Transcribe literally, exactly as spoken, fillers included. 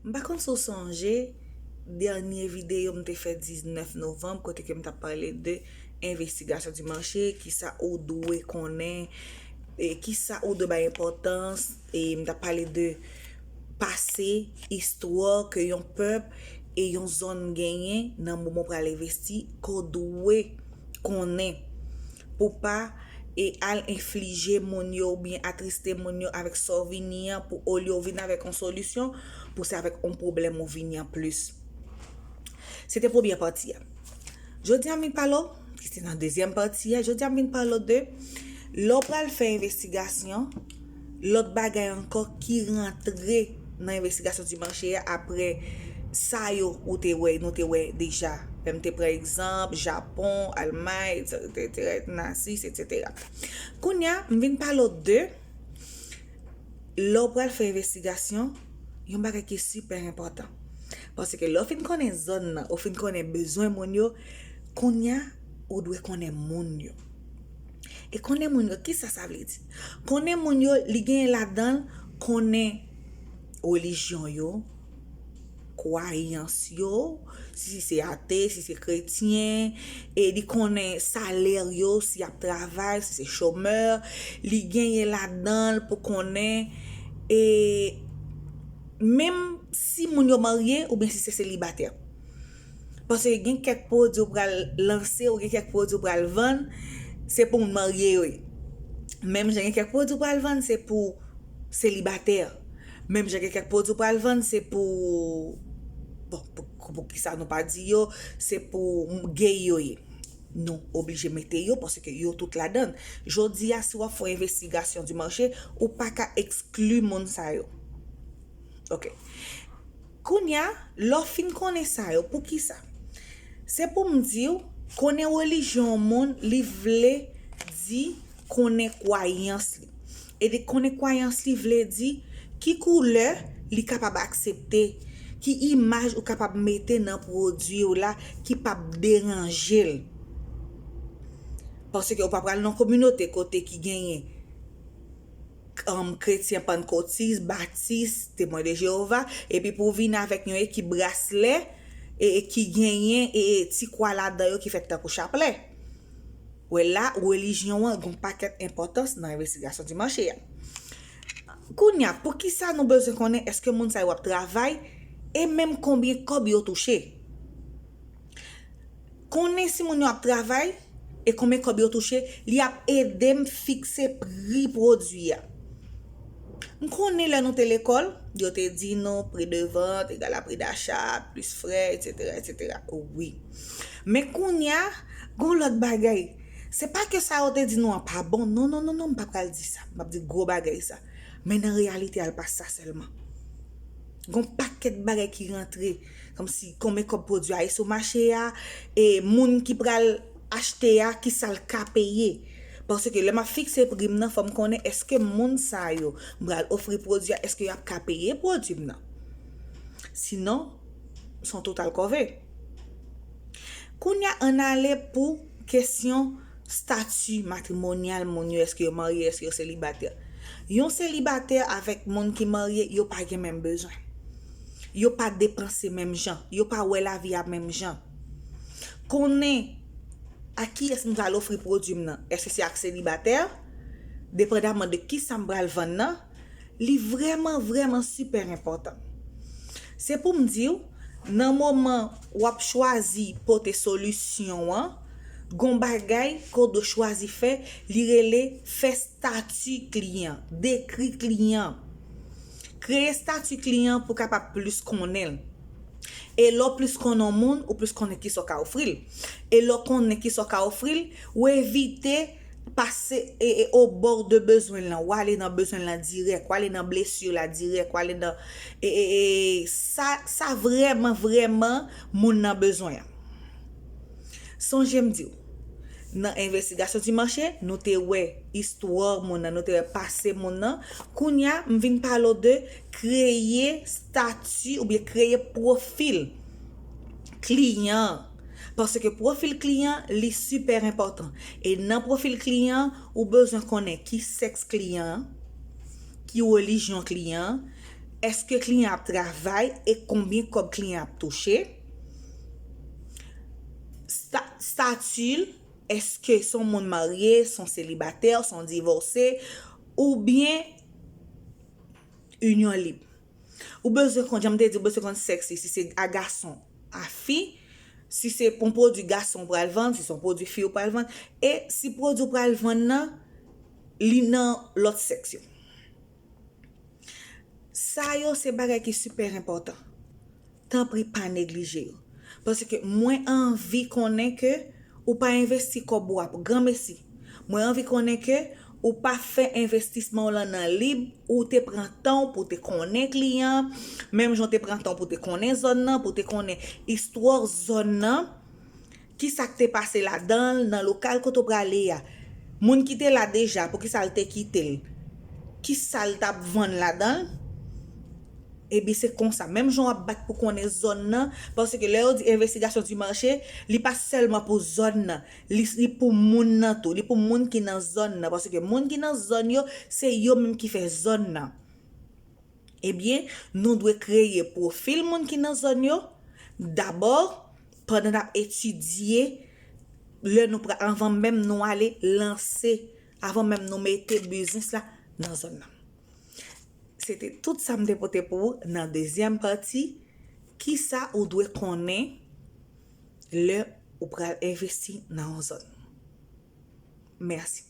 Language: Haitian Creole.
M pa konn si w sonje dènye videyo m te fè diznèf novanm, kote ke m t ap pale de envestigasyon di mache, kisa ou dwe konnen, e kisa ou dwe bay enpòtans, e m t ap pale de pase, istwa ke yon pèp e yon zòn genyen nan moman w pral envesti, ke w dwe konnen pou pa e al enflije moun yo oubyen atriste moun yo avèk sa w vini an, pou olye w vin avèk yon solisyon, pou se avèk yon pwoblèm ou vini an plis. Se te premyè pati a. Jodi a m vin pale w, ki se nan dezyèm pati a, jodi a m vin pale w de lè w pral fè envestigasyon, lòt bagay ankò ki rantre nan envestigasyon di mache a apre sa yo ou te wè, nou te wè deja. Lè m te pran egzanp, Japon, Almay, etsetera, Nasis, etsetera. Kounye a, m vin pale w de lè w pral fè envestigasyon, yon bagay ki sipè enpòtan. Paske lè w fin konnen zòn nan, ou fin konnen bezwen moun yo, kounye a, ou dwe konnen moun yo. E konnen moun yo, kisa sa vle di? Konnen moun yo, li genyen ladan l konnen relijyon yo, kwayans yo, si se ate, si se kretyen, e li konnen salè yo, si y ap travay, si se chomè, li genyen ladan l pou konnen, e menm si moun yo marye oubyen si se selibatè. Paske gen kèk pwodui ou pral lanse, ou gen kèk pwodui ou pral vann, se pou moun marye yo ye. Menm jan gen kèk pwodui ou pral vann, se pou selibatè. Menm jan gen kèk pwodui ou pral vann, se pou, bon, pou, pou kisa nou pa di yo, se pou gay yo ye. Nou oblije mete yo paske yo tout ladan. Jodi a, si w ap fè yon envestigasyon di mache, ou pa ka ekskli moun sa yo. Ok. Kounye a, lè w fin konnen sa yo, poukisa? Se pou m di w, konnen relijyon yon moun, li vle di konnen kwayans li. E de konnen kwayans li vle di ki koulè li kapab aksepte, ki imaj ou kapab mete nan pwodui w la ki p ap deranje l. Paske ou pa pral nan kominote kote ki genyen um, kretyen pannkotis, batis, temwen de Jewova, epi pou w vin avèk yon ekip braslè e, e ki genyen e, e ti kwa ladan yo ki fèt tankou chaplè. Wè la, relijyon an gen yon pakèt enpòtans nan envestigasyon di mache a. Kounye a, poukisa nou bezwen konnen èske moun sa yo ap travay e menm konbyen kòb yo touche? Konnen si moun yo ap travay e konbyen kòb yo touche, li ap ede m fikse pri pwodui a. M konnen lè nou te lekòl, yo te di nou pri de vant egal a pri dacha, plis frè, etsetera, etsetera. Wi. Men kounye a, gen yon lòt bagay. Se pa ke sa yo te di nou an pa bon. Non, non, non, non, m pa pral di sa. M ap di gwo bagay sa. Men nan reyalite a, l pa sa sèlman. Gen yon pakèt bagay ki rantre. Kòmsi konbyen kòb pwodui a ye sou mache a, e moun ki pral achte a, kisa l ka peye. Paske lè m ap fikse pri m nan, fò m konnen èske moun sa yo m pral ofri pwodui a, èske y ap ka peye pwodui m nan. Sinon, se yon total kòve. Kounye a, ann ale pou kesyon stati matrimonyal moun yo, èske yo marye, èske yo selibatè. Yon selibatè avèk moun ki marye, yo pa gen menm bezwen. Yo pa depanse menm jan. Yo pa wè lavi a menm jan. Konnen a kiyès m pral ofri pwodui m nan. Èske se ak selibatè? Depandaman de kisa m pral vann nan, li vrèman, vrèman sipè enpòtan. Se pou m di w, nan moman w ap chwazi pote solisyon an, gon bagay ke w dwe chwazi fè, li rele fè stati kliyan, dekri kliyan. Kreye stati kliyan pou w kapab plis konnen l. E lè w plis konnen yon moun, ou plis konnen kisa w ka ofri l. E lè w konnen kisa w ka ofri l, ou evite pase e, e, au bord de bezwen l lan, w ale nan bezwen l lan dirèk, w ale nan blesi l la dirèk, w ale nan e, e, e, sa, sa vrèman, vrèman moun nan bezwen an. Sonje m di w, nan envestigasyon di mache, nou te wè istwa moun nan, nou te wè pase moun nan. Kounye a, m vin pale w de kreye stati oubyen kreye pwofil kliyan an. Paske pwofil kliyan, li sipè enpòtan. E nan pwofil kliyan an, ou bezwen konnen ki sèks kliyan an, ki relijyon kliyan an, Èske kliyan ap travay e konbyen kòb kliyan ap touche? Sta- stati l, èske se yon moun marye, se yon selibatè, se yon divòse, oubyen inyon lib? Ou bezwen konn, jan m te di, ou bezwen konn sèks li, si se a gason, a fi, si se yon pwodui gason ou pral vann, si se yon pwodui fi ou pral vann, e si pwodui ou pral vann nan, li nan lòt sèks yo. Sa yo se bagay ki sipè enpòtan. Tanpri pa neglije yo. Paske mwen anvi konnen ke ou pa envesti kòb ou a pou granmesi. Mwen anvi konnen ke ou pa fè envestisman w lan nan lib, ou te pran tan w pou te konnen kliyan, menm jan w te pran tan w pou te konnen zòn nan, pou te konnen istwa zòn nan, kisa k te pase ladan l, nan lokal kote w prale a. Moun ki te la deja, poukisa l te kite l? Kisa l t ap vann ladan l? Ebyen, se konsa. Menm jan w ap bat pou konnen zòn nan, paske lè yo di investigation du marché, li pa sèlman pou zòn nan. Li, li pou moun nan tou. Li pou moun ki nan zòn nan. Paske moun ki nan zòn yo, se yo menm ki fè zòn nan. Ebyen, nou dwe kreye pwofil moun ki nan zòn yo, dabò, pandan n ap etidye, lè nou pra, anvan menm nou ale lanse, avan menm nou mete biznis la nan zòn nan. Se te tout sa m te pote pou ou nan dezyèm pati, kisa ou dwe konnen lè ou pral envesti nan yon zòn. Mèsi.